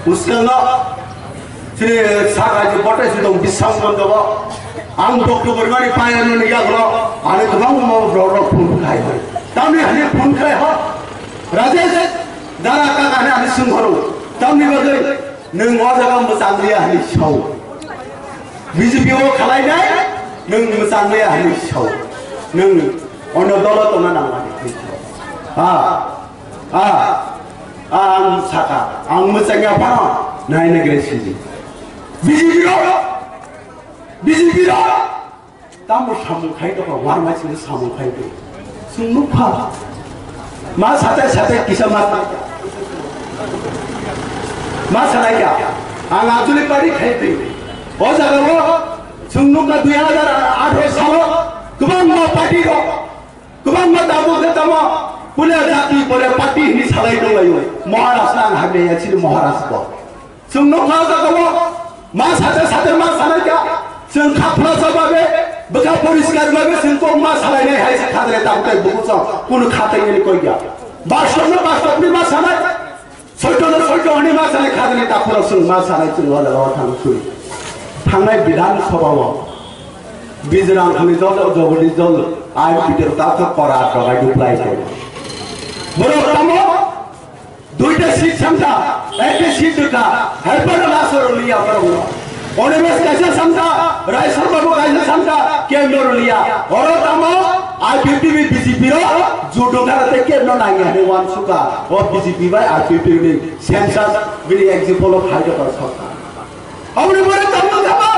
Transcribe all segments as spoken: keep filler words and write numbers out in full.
Uskango chini saka je bote si dong bisam kon dobo. Ang doktor bori mani paya no ni yago ani kwbang mo roro phun khai. Tamni hani phun khai ho. Rajesh dara ka ani ani sung horo. Tamni bagwi nwng o jaga mo chang ya hani sau. B J P o khalai nai nwng mo chang ya hani sau. Nwng ono dolo to na nang ani. Ha. Ah, ah, ang saka, ang mwchangya phano, nai nai gre sidi. B J P rok, B J P rok, tamo samung khai tokha, warmai sini samung khai tokha. Sung nukha. Ma sate sate kisa ma, ma sanai kya? Ang actually party khai tokha. O jaga o, sung nukha dui hajar atharo salo, kwbangma party rok. Kwbangma tabuk khe tamo, puila jati bole party hini salai tonglaio. Maharashtra ang hamya ya chini Maharashtra. Chwng nukha o jaga o, ma sate sate ma sanai kha. Chwng kha phwrasa babe, bwkha poriskar babe, chwng kok ma salainai hai se khadre tabuk tai bukuchwng, kunu kha tangmani koi ya. Bastop no bastop ni ma sanai. Soito no soito hwnwi ma sanai khadini takhurok chwng ma sanai chwng o jaga o thang sui. Thangnai Bidhan Sabha o Bijrang hwnwi jol jogoni jol I P T ta kha kora dogai duplai khe. Borok tamo duita seat samta, ekta seat dukha, hai borok asoro liya borok. Onimes kaisa samta, Rai Sharma bo kaisa samta, Kendro liya. Oro tamo I P F T B B J P ro judo kara te Kendro nangya hwnwi wan suka. O B J P bai I P F T B ni census bini example o khai do kar sokha. Aboni pore tamo thaba.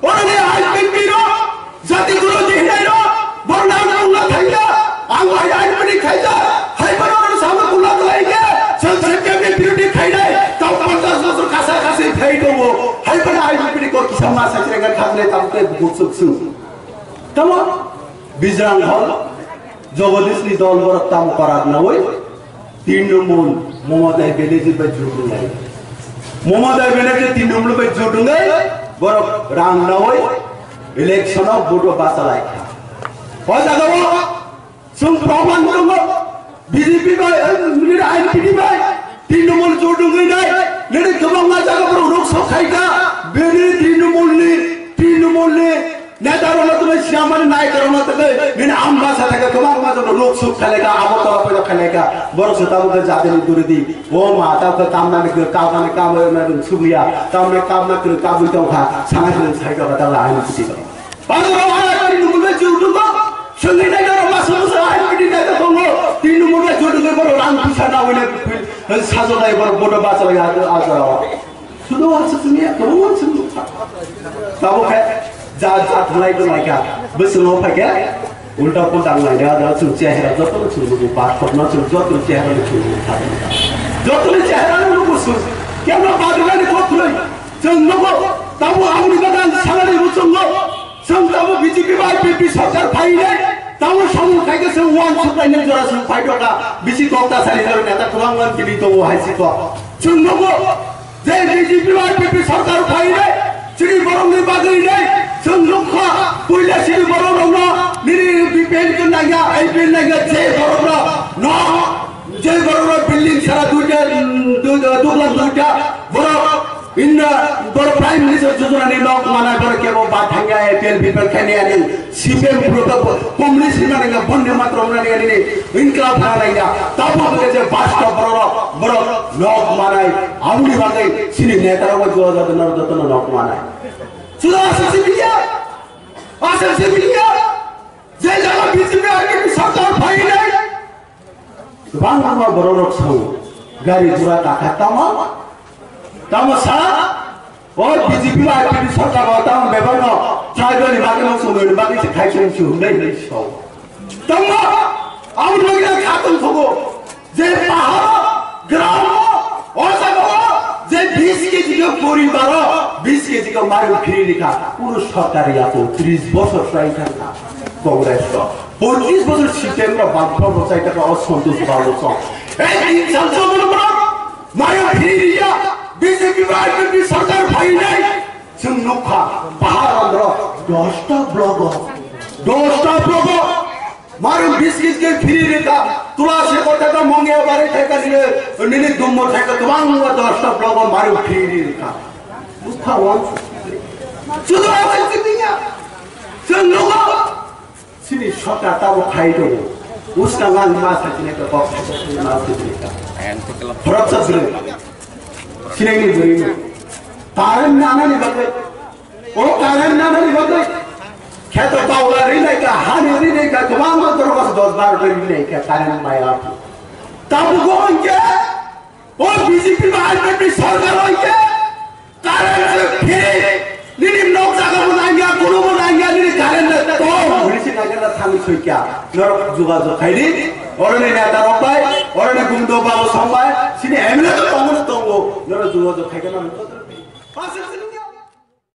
Oro ni I P F T B ro jati guru di hinai ro. Borna ang kula thangya. Ang hai I P F T B khaija. Hai borna ang sama kula thangya. Census ni biruti khainai. Tau panchas bosor kasa kasi khai do. Hai borna I P F T B ko kisa ma sa krenga khakle tamo te buksuk suk. Tamo Bijrang hol, Jagadish ni dol borok tamo parak nawi, Trinamool Mamata Banerjee bai judungai. Mamata Banerjee Trinamool bai judungai, borok rang nawi, election o vote o bachalai kha. O jaga o, chwng proman tongo, B J P bai, eh, nini I P F T bai, Trinamool judungwi nai, nini kwbangma jaga borok ruksa khaikha, bini Trinamool ni, Trinamool ni, Neta rok no tei siamani nai rok no tei nini amma sa thaka kwbang ma joto ruk suk khaleka abo tola pela khaleka borok se tabuk ke jati ni duri di o ma ta ke kam na ni ke kam na ni kam na ni sugiya kam na kam na ke kam ni tong kha sana ke sai ka ta la ani kuti ba ba ro ha ni mu be ju du ba sung ni nai ro ma su su ai kuti nai ko ngo tin mu be ju du ko ro ran pisa na wele sajo nai bor bodo ba sa ya a sa. Sudo wansuk sini ya, kamu wansuk. Tabo khe, ja, ja, thalai tong lai kha. Bwswk no phai khe, ulta pulta wng lai da, da, chwng chehra, joto no chwng nugo, passport no chwng joto chehra no chwng nugo. Joto ni chehra no nugo chwng. Kebo badwlai ni kok kwrwi. Chwng nugo, tabo aboni bagwi salary bo chwngo. Chwng tabo B J P bai I P F T sarkar phai nai. Tabo samung khai khe chwng wansuk lai nai jora chwng phai doka. Bisi kok ta sari jora neta kwbang wan tini tongo hai si kok. Chwng nugo. Je B J P bai I P F T sarkar phai nai, chini borok ni bagwi nai, chwng nukha, puila chini borok rok no, nini B P L ke nangya, I P L nangya, je borok no, no, je borok no building sara duita, mm, du-, duglam duita, borok, inna, borok Prime Minister Jojona ni nok manai borok kebo ba thangya I P L, B P L khaini ani. C P M puro to communist hinmani ga, Bonde Mataram hinmani ga, nini inklab hinmani ga, tabo hwnkhe je bastop borok, borok nok manai, aboni bagwi chini neta rok joto joto no, joto no nok manai. Suda aswk se biya, aswk se biya, je jaga B J P I P F T sarkar phai nai. Kwbangma borok rok sao, gari gura kakha tamo, tamo sa, o B J P bai I P F T sarkar o tamo bebak no tribal ni bagwi no songwi ni bagwi se khai song song dai dai sao. Tamo, aboni bagwi no kha tong thogo, je pahar o, gram o, o jaga o, je bis kg ke poribar o, bis kg ke mairung free rikha, kuno sarkar ya to tris bosor sai thangkha Congress o. Poitrish bosor C P M rok bangphro rok chai taka o Santosh Babu song. Ei tin sal song no bro. Mayo phiri ya. B J P bai I P F T sarkar phai nai. Chwng nukha pahar andro dosta block o. Dosta block o. Maru biscuit ke free rikha, tulasi kota ta mongya bari thaika nini, nini dumbo thaika kwbangma dosta blogo maru free rikha. Bukha wan. Sudo awan sitinya. Sen logo. Sini sota tabo khai do. Uska ngal ma sa kine ka box ma sa kine ka. Horap sa sini. Sini ni buri. Taran nana ni bagai. O current nana ni bagwi. Kheto paula rinai ka, hani rinai ka, kwbangma dorkar dos bar bai rinai ka current maya. Tabuk o hwnkhe, o B J P ba I P F ni sarkar o hwnkhe, current se free. Nini nok jaga bo nangya, kunu bo nangya, nini current na tong, hwnwi se nangya na thangwi soi kya. Norok jogajog khaidi, oroni neta rok bai, oroni gumdo babu song bai, sini M L A to tongo na tongo, norok jogajog khai khe norok